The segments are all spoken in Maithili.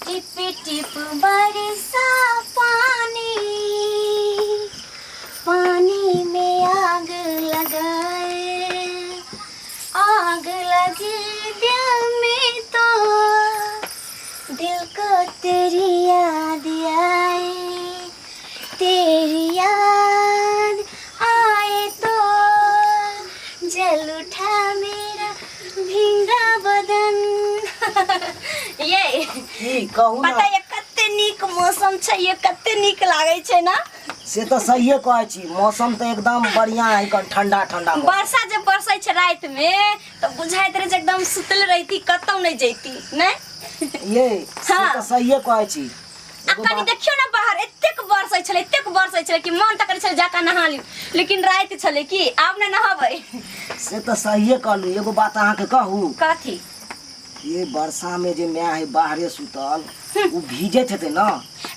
टिप टिप बरसा पानी, पानी में आग लगाए, आग लगी दिल में तो दिल को तेरी याद आए, तेरी याद आए तो जल उठा मेरा भींगा बदन। ये की कहू ना? पता ये कते नीक मौसम छै, ये कते नीक लागै छै ना? से तऽ सहिए कहै छी, मौसम तऽ एकदम बढ़िया है कन, ठंडा ठंडा मौसम। वर्षा जब बरसै छै राति में तऽ बुझाइत रहै छै एकदम सुतल रहिती, कतौ नहि जैती नहि। ये से हाँ। तऽ सहिए कहै छी। आ एगो कनि बात देखियौ ने बाहर एतेक बरसै छलै, एतेक बरसै छलै कि मन तऽ करै छलै जाकऽ नहा ली, लेकिन राति छलै कि आब ने नहाबै। से तऽ सहिए कहलू। एगो बात अहाँके कहू? कथी? ये वर्षा में जे माय है बाहरे सुतल, उ भीजैत हेतै ना?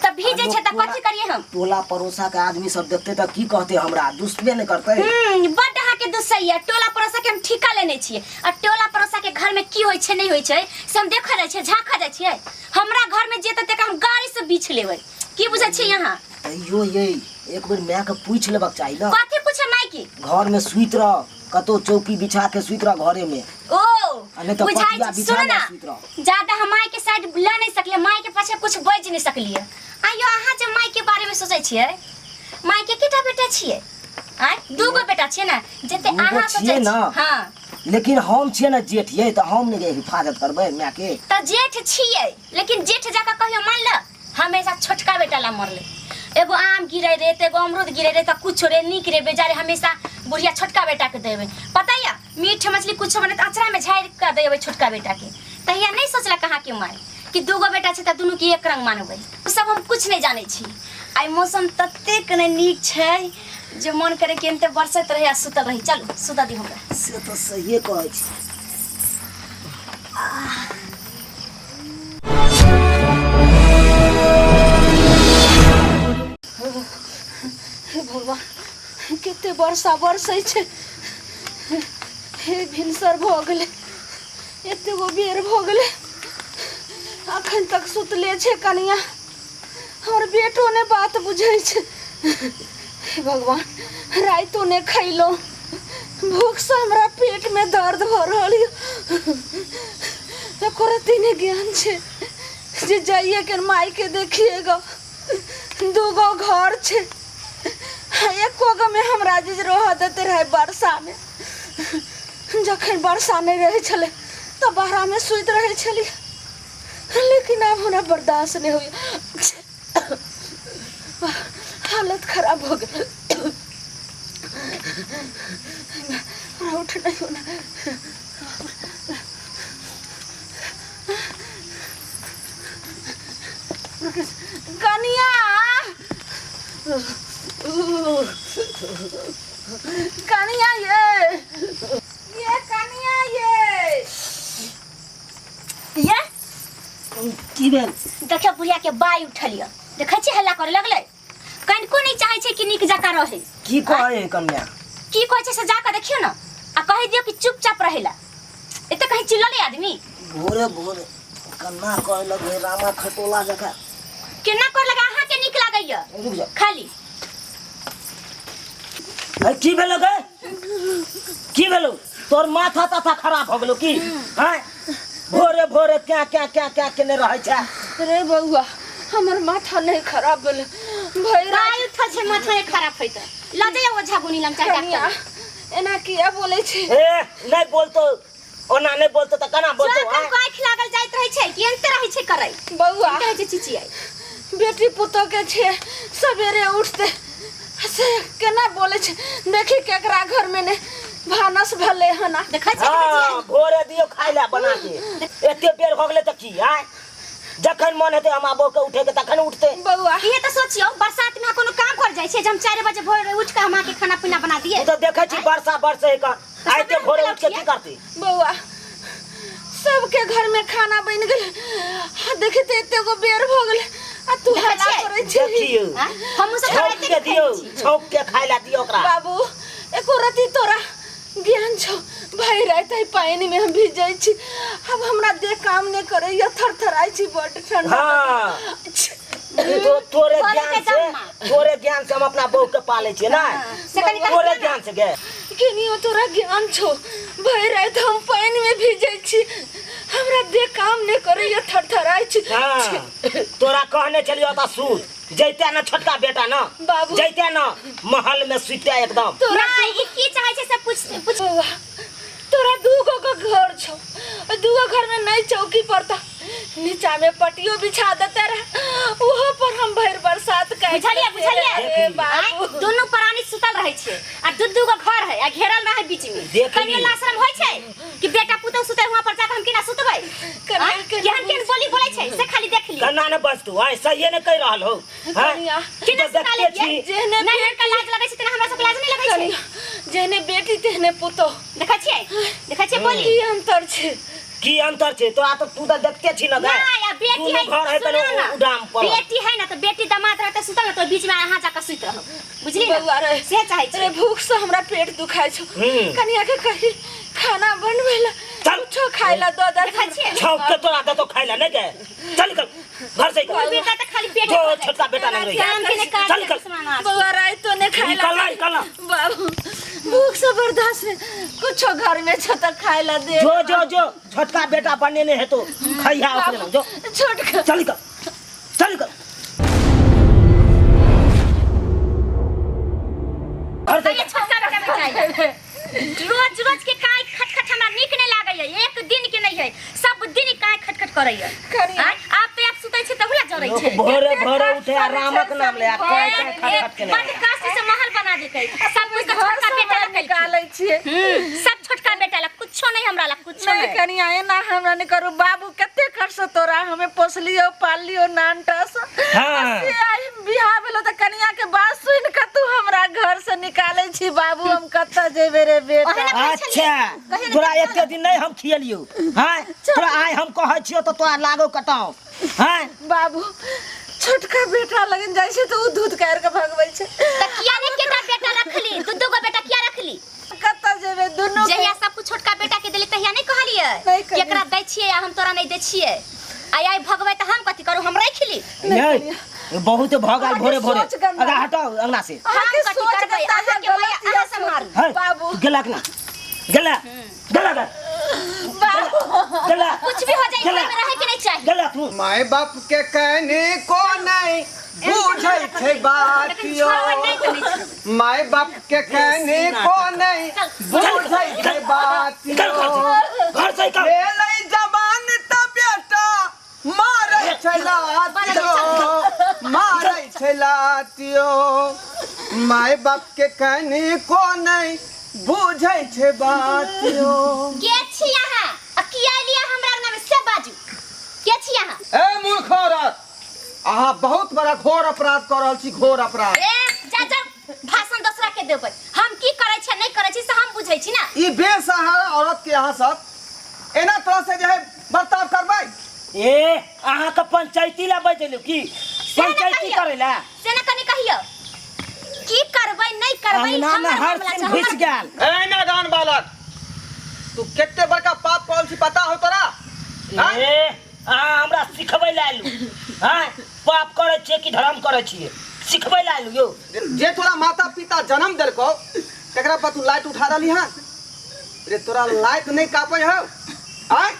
तऽ भीजै छै तऽ टोला- कथी करियै हम? टोला पड़ोसा के आदमी सब देखते तऽ की कहते? हमरा दुसबे नहि करते? बड्ड अहाँके दुस्सैया। टोला पड़ोसा के हम ठीका लेने छियै आ टोला पड़ोसा के घर में की होइ छै नहि होइ छै से हम देखऽ जाइ छियै, झाँकऽ जाइ छियै। हमरा घर में जेतै तकरा हम गाड़ी से बीछ लेबै। की बुझै छियै अहाँ? तैयो ये एक बेर माय के पूछि लेबाक चाही ना। कथी पूछे माय की? घर में सुति रह, कतौ चौकी बिछा के सुति रह घरे में। ओ आ नहि तऽ बुझाइ पटिया छै, बिछा सुनू ले ना, सुति रह। ज्यादा हम माय के साइड लऽ नहि सकलियै, माय के पाछे कुछ बजि नहि सकलियै। आइयो अहाँ जे माय के बारे में सोचै छियै, माय के केटा बेटा छियै? आँय, दूगो बेटा छियै ने, जते दूगो अहाँ छियै सोचै छी ना। हाँ। लेकिन हम छियै ने जेठ ये, तऽ हम नहि हिफाजत करबै माय के? तऽ जेठ छियै, लेकिन जेठ जाकऽ कहियो मानलक? हमेशा छोटका बेटा ला मरले। एगो आम गिरे रे तऽ एगो अमरूद गिरे रे तऽ कुछो रे, नीक रे बेजा रे, हमेशा बुढ़िया छोटका बेटा के देबै। पता या मीठ मछली कुछो बने तऽ अचरा में झाड़ि कऽ देबै छोटका बेटा के। तहिया नहि सोचलक अहाँ के माय कि दूगो बेटा छै तऽ दुनू के एक रंग मानबै। ओ सब हम कुछ नहि जानै छी। आइ मौसम ततेक ने नीक छै जे मन करे कि एनते बरसैत रहे आ सुतल रही। चलू सुतऽ दी हमरा। से तऽ सहिए कहै छी। हे भगवान, कते वर्षा बरसै छै। हे भिनसर भऽ गेलै, एते गो बेर भऽ गेलै, अखन तक सुतले छै कनिया। हमर बेटो नहि बात बुझै छै। हे भगवान, रातिो नहि खैलहुँ, भूखसँ हमरा पेटमे दर्द भऽ रहल यऽ। एको रत्ती नहि ज्ञान छै जे जाइए के मायके देखिएगा। दूगो घर छै, एको गो में हमरा जे रह देते रहे। वर्षामे जखन वर्षा नहि रहै छलै तऽ बाहरामे सुति रहै छलियै, लेकिन आब हमरा बर्दाश्त नहि होइए, हालत खराब भऽ गेल। हमरा उठ नहि होना। कनिया, कनिया, ये कनिया, ये ये की भेल? देखियौ बुढ़िया के बाई उठल यऽ, देखै छियै हल्ला करे लगलै। कनिको नहि चाहै छै कि नीक जकाँ रहै। की कहै है कन्या? की कहै छै से जाकऽ देखियौ ने आ कहि दियौ कि चुपचाप रहै लए। एते कहीं चिल्ललै आदमी? भोरे भोरे कन्ना कहै लगै रामा खटोला जकाँ। केना कर लगा अहाँके नीक लागैया? रुक जा। खाली अरे की भेलो गे? की भेलो? तोर माथा ताथा खराब हो गेलो की? हैं, भोरे भोरे क्या क्या क्या क्या केने रहै छै? रे बौआ, हमर माथा नहीं खराब भेल भैरा। बाई उठल छै, माथा नहि खराब होइत। लऽ जइयौ ओझा गुनी लग चाहे कनिया, डॉक्टर। एना किया बोलै छै? ए, नहीं बोलतो, ओना नहीं बोलतो तऽ केना बोलतो? जो आँय? कनको आँखि लागल जाइत रहै छै कि एनते रहै छै करै बौआ रहै छै चिचियाइ। बेटी पुतोह के छै सवेरे उठते से केना बोलै छै? देखी केकरा घर में ने भानस भेलै हन। देखै छै? हाँ, भोरे दियौ खाय लए बना के। एते बेर भऽ गेलै तऽ की? आँय, जखन मन हेतै हम आबो के उठे के तखन उठते। बौआ, इहे तऽ सोचियौ, बरसात में कोनो काम कर जाइ छै जे हम 4 बजे भोरे उठि कऽ हम अहाँके खाना पीना बना दिए? तू तऽ देखै छी वर्षा बरसे है कन, आइ एते भोरे उठ के की करती? बौआ, सबके घर में खाना बनि गेलै आ देखी तऽ एते गो बेर भऽ गेलै आ तू देखै हल्ला छियै? करै छी। देखियौ। आँय? हमहूँ सब छौंक राइते के के दियौ, खाइ छी। छौंक के खाय लए दियौ ओकरा। बाबू, एको रति तोरा ज्ञान छौ? भरि राति एहि पानिमे हम भीजै छी। आब हमरा देह काम नहि करैया, थरथराइ छी, बड्ड ठंडा। हाँ। ई तो तोरे बोले ज्ञान के से जम्मा। तोरे ज्ञान से हम अपना बहू के पाले छियै ना। से कनी कनी तोरे ज्ञान से गे। केनियो तोरा ज्ञान छौ, भरि राति हम पानिमे भीजै छी, हमरा देह काम नहि करैया, थरथराइ छी। हाँ, तोरा कहने छलियौ तऽ सुत जैते न छोटका बेटा न। बाबू। जैते न महल में सुते एकदम। तोरा नहीं, ई की चाहे छै से पूछ पूछ। बौआ, तोरा दूगो के घर छौ, दूगो घर में नहीं चौकी पड़ता, नीचा में पटियो बिछा देते रहे, ओहो पर हम भरि बरसात काटि बुझलियै देते बुझलियै रहे, आँय, बाबू। दुनू प्राणी सुतल रहै छै आ दू दू गो घर है आ घेरल रहै बीच में। देख कनियो ली। लाशरम होइ छै कि बेटा पुतहु सुतै हुआं पर जाके हम केना सुतबै? कनिया, आँय, कनिया। केहन केहन बोली बोलै छै से खाली देख ली। कन्ना ने बजतू आय सहिए ने कहि रहल हो। हाँ? कनिया, केना तू तऽ सुता देखते लेलियै? छी। जेहने नहि हुनका लाज लगै छै तेना हमरा सबके लाज नहि लगै छै। कनिया, जेहने बेटी तेहने पुतोह। देखै छियै देखै छियै बोली। की अंतर छै? की अंतर छै तोरा? तऽ तू तऽ देखते छी न गै। नहीं, आ बेटी दुनू है घर है सुनो तऽ ना, उडाम पर। बेटी है ना तो बेटी दामाद रहते सुतल ना तो बीच में अहाँ जाकर सुत रहो, बुझली ना? बौआ रे। से चाहे अरे छी। भूख से हमरा पेट दुखाइ छौ। हम्म। कनिया के कही खाना बनबै ला, चल। कुछो खाइ ला दऽ दे। देखै छियै? छौक के तोरा देतो खाइ ला नहीं गए। चल निकल घर से। कोई बेटा तो खाली पेट जो भर जाए। छोटका बेटा नहीं रही। काम के नहीं काज चल के निकल। दुश्मन बौआ राइतो नहि खाइ ला। निकल ना, निकल ना। बाबू भूख से बर्दाश्त नहीं, कुछो घर में छौ तऽ खाइ ला दे। जो जो जो छोटका बेटा बनेने हेतो खइहा ओकरे लग, जो। छोटका। चल निकल चल निकल घर से। ये छोटका बेटा बचाई। रोज रोज के काय खटखट हमरा नीक नहीं लागैया, एक दिन के नहीं है, सब दिन काय खटखट करैया। कनिया। आँय, आप पे आप सुतै छी तबु ला जरै छै। भोरे भोरे उठे आ रामक नाम ले आ काय काय खटखट के बड कष्ट से महल बना देकै, सब कुछ तो घर छोटका से बेटा हमरा ला कैलखिन। निकालै छियै। सब छोटका बेटा ला, कुछो नहीं हमरा ला, कुछो नहीं नहीं। कनिया, एना हमरा नहीं करू बाबू, कते खर्च तोरा हमें पोसलियो पाललियो नानटा से। हाँ। से आई बियाह भेलो तऽ कनिया के बात सुन के तू हमरा घर से निकालै छी बाबू, हम कतऽ जेबै रे बेटा? ओहे ने अच्छा तोरा एते दिन नहीं हम खियलियो। हाँ, तोरा आइ हम कहै छियो तऽ तोरा लागो कटाओ। हाँ बाबू, छोटका बेटा लगन जाइ छै तऽ उ दूध काटि के भगबै छै। तऽ किया नहीं केटा बेटा रखली? दू दू गो बेटा किया रखली? कतऽ जेबै दुनू? जहिया सब कुछ छोटका बेटा के देली तहिया नहीं कहलियै नहीं कहलियै। केकरा दै छियै आ हम तोरा नहीं दै छियै? आइ आइ भगबै तऽ हम कथी करू? हम राखि ली? नहीं, बहुत भऽ गेल भोरे भोरे। सोच गंदा। आगा हटाओ अंगना से। अहाँके हम कथी सोच करबै? गंदा अहाँके है, माया गलत अहाँ यऽ। सम्हारू। है, बाबू। गेलक ना गेला गेला गे, बाबू गेला। कुछ भी हो जाए गेला। घर में रहे के नहीं चाहिए। गेला तू। माय बाप के कहने को नहीं बुझै छै बात लेकिन यो। छोड़बै नहीं तऽ नहीं छोड़बै। माय बाप के कहने को नहीं बुझै छै बात निकल यो। घर से, घर से निकल। भेलै जवान तऽ बेटा मारै छै लातियो, मारै छै लातियो। माय बाप के कहने को नहीं बुझै छै बात यो। के छी अहाँ आ किया एलियै हमरा अंगना में से बाजू, के छी अहाँ? ए मूर्ख औरत, अहाँ बहुत बड़ा घोर अपराध कऽ रहल छी, घोर अपराध। ए जा जा, भाषण दोसरा के देबै। हम की करै छी नहीं करै छी से हम बुझै छी ना। ई बेसहारा औरत के अहाँ सब एना तरह से जे है बर्ताव करबै? ए अहाँ के पंचायती ला बैठेलु की? से ना पंचायती कहियौ। करै ला? से ना कनी कहियौ की करबै नहीं करबै। अंगना में हमर हर मामला सिन छै, घुसि गेल। ए नादान बालक, तू कते बड़का पाप करल छी पता हो तोरा? आँय? ए अहाँ हमरा सिखबै ला आयलु? हाँ, पाप करै छियै कि धर्म करै छियै सिखबै ला आयलु यौ? जे तोरा माता पिता जन्म देलकौ तकरा पर तू लाइट उठा रहली हन रे, तोरा लाइट नहीं कापै हौ? आँय,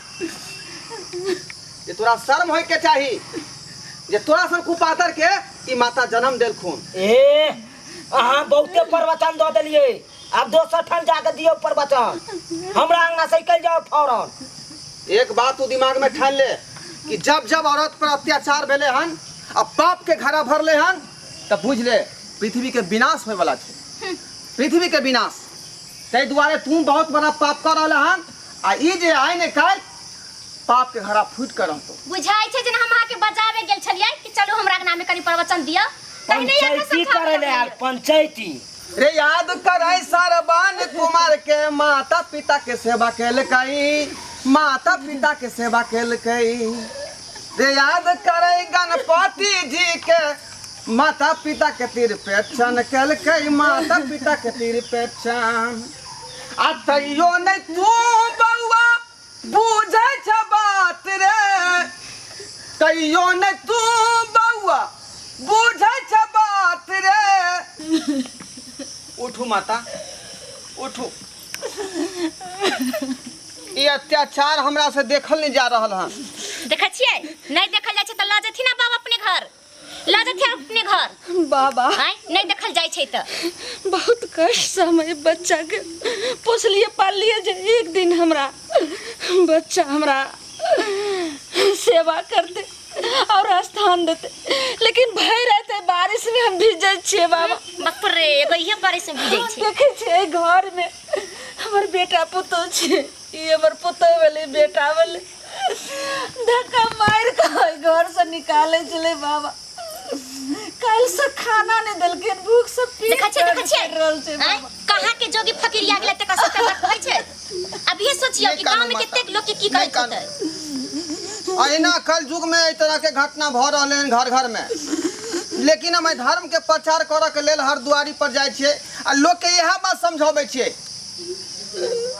जे तोरा शर्म होय के चाही जे तोरा सन कुपातर के ई माता जन्म देलखुन। ए अहाँ बहुते प्रवचन दऽ देलियै, आब दोसर ठाम जाके दियौ प्रवचन, हमरा अंगना से निकलि जाओ फौरन। एक बात तू दिमाग में ठान ले कि जब जब औरत पर अत्याचार भेले हन आ पाप के घड़ा भरले हन तब बुझ ले पृथ्वी के विनाश होय वाला छै, पृथ्वी के विनाश। ताहि दुआरे तू बहुत बड़ा पाप कर रहल हन आ ई जे आइ ने काल्हि पाप के घड़ा फूटि के रहतौ। बुझाइ छै जेना हम अहाँके बजाबे गेल छलियै कि चलू हमरा अंगना में कनी प्रवचन दिअ, तहिने यहाँ के पंचायती समझाबे करै ले आयल लगलियै। पंचायती। रे याद करै सरबान कुमार के माता पिता के सेवा केलकै, माता पिता के सेवा केलकै। रे याद करै गणपति जी के माता पिता के तीर पेक्षण केलकै, माता पिता के तीर पेक्षण। आ तैयो नहि तू बौआ बुझै छ बात रे, तैयो नहि तू बौआ बुझै छ बात रे। उठू माता, उठू। ई अत्याचार हमरा से देखल नहीं जा रहल हन। देखै छियै, नहीं देखल जाइ छै तऽ लऽ जेथिन ना बाबा अपने घर, लऽ जेथिन अपने घर। बाबा आँय, नहीं देखल जाइ छै तऽ। बहुत कष्ट से हम एहि बच्चा के पोसलिए पाललिए जे एक दिन हमरा बच्चा हमरा सेवा करते और स्थान देते, लेकिन भय रहते बारिश में हम भीजै छियै बाबा। बाप रे, एगो इहे बारिश में भीजै छै। देखै छियै घर में हमर बेटा पुतोह छै, ई हमर पुतोह भेलै, बेटा भेलै, धक्का मारि कऽ घर से निकालै छलै बाबा। काल्हि से खाना नहि देलखिन, भूख से पेट देखै छियै, दर्द देखै छियै? करि रहल छै आँय, बाबा। कहाँ के जोगी फकीर आ गेलै तकर सबटा बात कहै छै। अब ये सोचियौ कि नहि गाँव में कानू कतेक माता। लोग के की नहि कहैत कानू। होतै। अहिना कल युग में एहि तरह के घटना भऽ रहलै हन घर घर में, लेकिन हम एहि धर्म के प्रचार करऽ के लेल हर दुआरी पर जाइ छियै आ लोक के इएह बात समझाबै छियै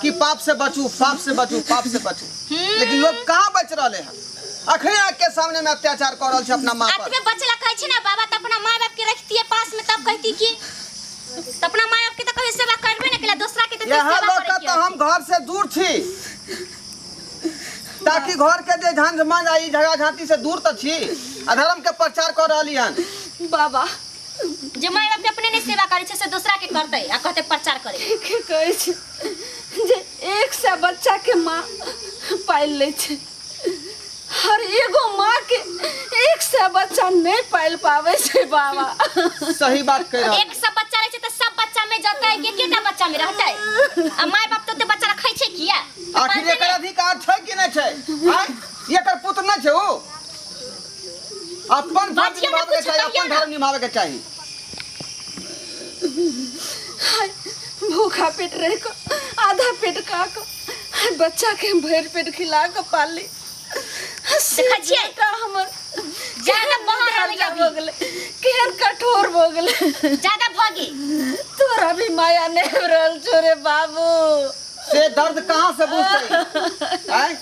कि पाप से बचू, पाप से बचू, पाप से बचू, लेकिन लोग कहाँ बच रहले हन? अखने आँख के सामने में अत्याचार कर रहल छै अपना माँ पर। अतबे बचला कहै छै ना बाबा, त अपना माय बाप के रखतिए पास में तब कहती कि त अपना माय बाप के त कहियो सेवा करबे ना केला, दोसरा के त यहाँ सेवा लोग करे का के तो हम घर से दूर छी ताकि घर के जे झांझ मांझ आई झगड़ा झांटी से दूर तो छी, अधर्म के प्रचार कर रहली हन। बाबा जे माय बाप के अपने नहीं सेवा करे छै से दोसरा के करतै आ कहतै प्रचार करे। के कहै छै जे एक सए बच्चा के माँ पालि लै छै, हर एगो माँ के एक सए बच्चा नहीं पालि पाबै छै बाबा। सही बात कह रहल। एक सए बच्चा रहै छै तऽ सब बच्चा में जतै कि एकेटा बच्चा में रहतै? आ माय बाप तऽ ओते बच्चा रखै छै किया? तऽ आखिर पालतै एकर नहि। अधिकार छै कि नहि छै? आँय? एकर पुत्र नहि छै उ? अपन फर्ज बाजियौ ने निभाबे के कुछ, चाही, कहियौ अपन ने। धर्म निभाबे के चाही। हाय, भूखा पेट रह कऽ आधा पेट खा कऽ हाय, बच्चा के भरि पेट खिला कऽ पाली। देखै छियै? बेटा हमर ज्यादा केहन बहर ढाल आबै भऽ अभी। गेलै, केहन कठोर भऽ गेलै। ज्यादा भऽ गेल। तोरा भी माया नहि आबि रहल छौ रे बाबू। से दर्द कहाँ से बुझतै? आँय?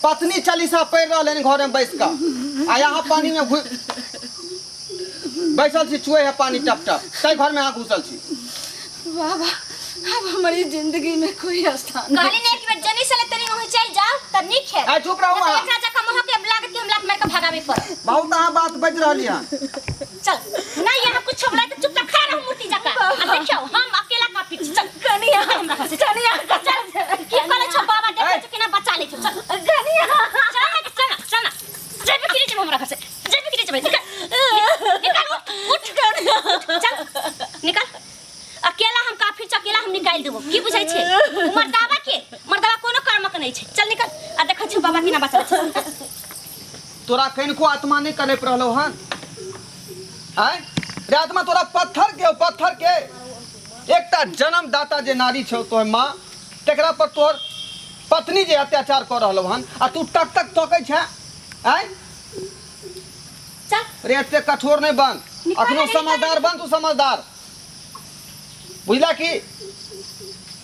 पत्नी चालीसा पढ़ि रहल हन घर में बैस कऽ आ यहाँ पानी में घु बैसल छी, चुए है पानी टप टप, तै घर में अहाँ घुसल छी। बाबा, अब हमारी जिंदगी में कोई स्थान नहीं। कहली ने एक बेर जनी से तनी वहीं चल जाओ त नीक है। आइ चुप रहू नहीं तो अहाँ। एकरा जकाँ महक के लागत कि हम लात मार के भगाबे पड़त। बहुत अहाँ बात बाजि रहली हन। चल नहीं यहाँ कुछ बोला तो चुपचाप खड़ा रहू मूर्ति जकाँ। आ देखियौ हम अकेला काफी छी। चल कनिया, हमरा पास। कनिया, चल की करे छौ बाबा, देखै छौ केना बचा लै छौ। चल कनिया, चल ना, चल ना, चल ना। जेबे कि नहीं जेबे हमरा घर से? जेबे कि नहीं जेबे? निकल निकल, उठ उठ, चल निकल। अकेला हम काफी छी, अकेला हम निकालि देबो। की बुझै छै मर्दाबा के? मर्दाबा कोनो कर्मक नहि छै। चल निकल। आ देखै छियौ बाबा केना बचा लै छै। तोरा कनिको आत्मा नहि कलपि रहलौ हन? आँय रे आत्मा तोरा पत्थर के हौ, पत्थर के। एकटा जन्मदाता जे नारी छौ तोहर माँ, तकरा पर तोहर पत्नी जे अत्याचार कऽ रहलौ हन आ तू टक टक तकै छे? आँय चल रे, एते कठोर नहि बन, निकाल अखनो रे, निकाल। समझदार बन तू, समझदार। बुझला कि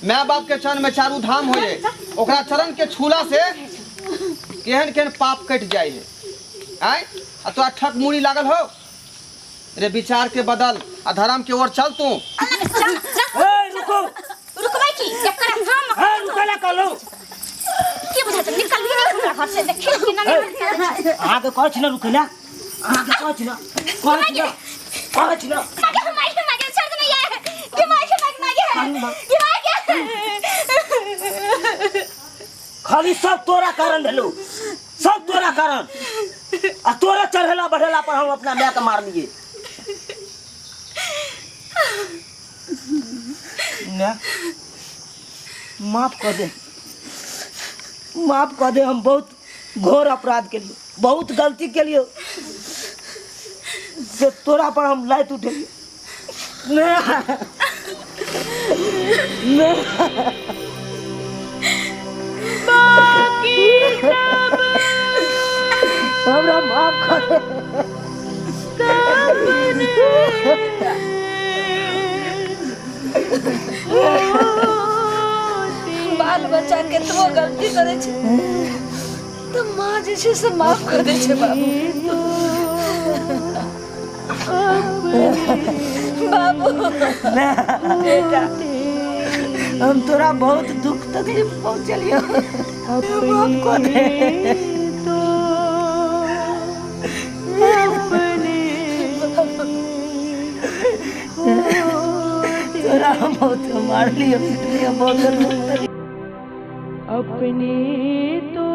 माय बाप के चरण में चारू धाम होइए, ओकरा चरण के छूला से केहन केहन पाप कटि जाइ है। आँय, आ तोरा ठक मुड़ी लागल हो रे? विचार के बदल आ धर्म के ओर चल तू। चल चल। ए रुको। रुकबै की एकरा हम? ए रुको ना कहलौ। की बुझै छै? निकल भी नहीं हमरा घर से। देखियौ केना निकल। अहाँके कहै छी ने रुकै ला, अहाँके कहै छी ने, कहै छी ने, कहै छी ने। मागे मागे मागे, छोड़ दे ये के मागे मागे मागे के मागे। खाली सब तोरा कारण भेलौ, सब तोरा कारण आ तोरा चढ़ेला बढ़ेला पर हम अपना माय के मारलिए। ने माफ कर दे, माफ कर दे। हम बहुत घोर अपराध के लिए, बहुत गलती के लिए से तोरा पर हम लात उठेलिए। ने ने हमरा माफ कर दे। बच्चा केतबो गलती करै छै तऽ माँ जे छै से माफ कऽ दै छै बाबू। बाबू बेटा, हम तोरा बहुत दुख तकलीफ पहुँचलियो, माफ कऽ दे। तोरा हम बहुत मारलियो पिटलियो, बहुत दुख तकलीफ। अपने तो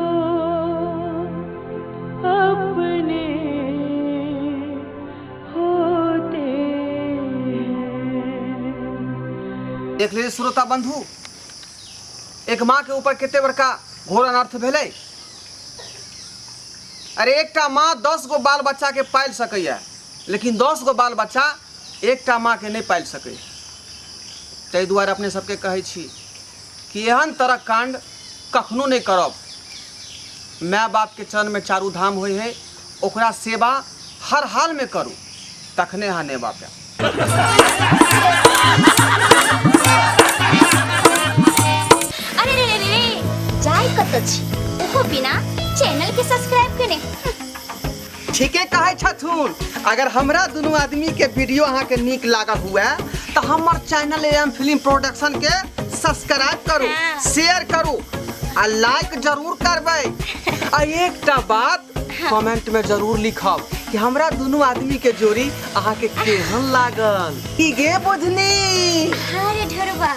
अपने होते हैं। देख लीजिए श्रोता बंधु, एक माँ के ऊपर कते बड़का घोर अनर्थ भेलै। अरे एकटा माँ 10 गो बाल बच्चा के पालि सकैया, लेकिन 10 गो बाल बच्चा एकटा माँ के नहीं पालि सकैया। ताहि दुआरे अपने सबके कहै छी कि एहन तरह कांड कखनो नहीं करब। माय बाप के चरण में चारू धाम होइ है, ओकरा सेवा हर हाल में करू, तखने अहाँ नेबा पायब। अरे रे रे रे, जाय कत छी ओहो बिना चैनल के सब्सक्राइब केने। ठीके कहै छथुन। अगर हमरा दुनू आदमी के वीडियो अहाँ के नीक लागल हुए तो हमर चैनल एम फिल्म प्रोडक्शन के सब्सक्राइब करू, शेयर करू आ लाइक जरूर करबै। आ एकटा बात कमेंट में जरूर लिखब कि हमरा दुनू आदमी के जोड़ी अहाँ के केहन लागल। की गे बुझनी? हाँ रे ढोरबा।